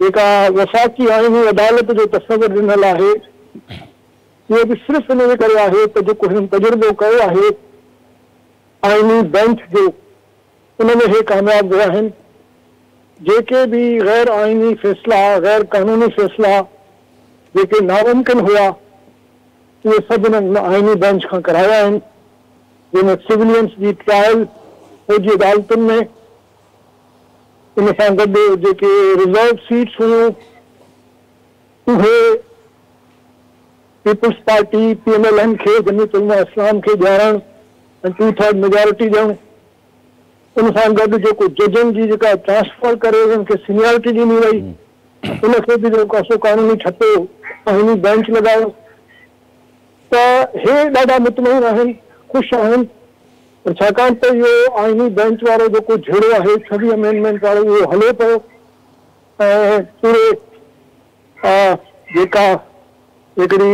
جيڪا وفاقي آئيني عدالت جو تصور ڏنل آهي، اهو به صرف ان جي ڪري آهي ته جيڪو هنن تجربو ڪيو آهي آئيني بينچ جو، ان ۾ هي ڪامياب ويا آهن. جيڪي به غير آئيني فيصلا، غير قانوني فيصلا جيڪي ناممڪن هيا، اهي سڀ هنن آئيني بينچ کان ڪرايا آهن، جنهن ۾ سولينز جي ٽرائل فوجي عدالتن ۾، ان سان گڏ جيڪي رزرو سيٽس هيون اهي peoples party, P M L N کي، جمعيت علماء اسلام کي ڏيارڻ ۽ ٽو ٿرڊ ميجارٽي ڏيڻ، ان سان گڏ جيڪو ججن جي جيڪا ٽرانسفر ڪري انهن کي سينيارٽي ڏني وئي، ان کي به جيڪو آهي سو قانوني ٺپو آئيني بينچ لڳايو ته هي ڏاڍا مطمئن آهن، خوش آهن. پر ڇاڪاڻ ته اهو آئيني بينچ وارو جيڪو جهيڙو آهي 26 امينڊمينٽ وارو، اهو هلي پيو ۽ پوري جيڪا هڪڙي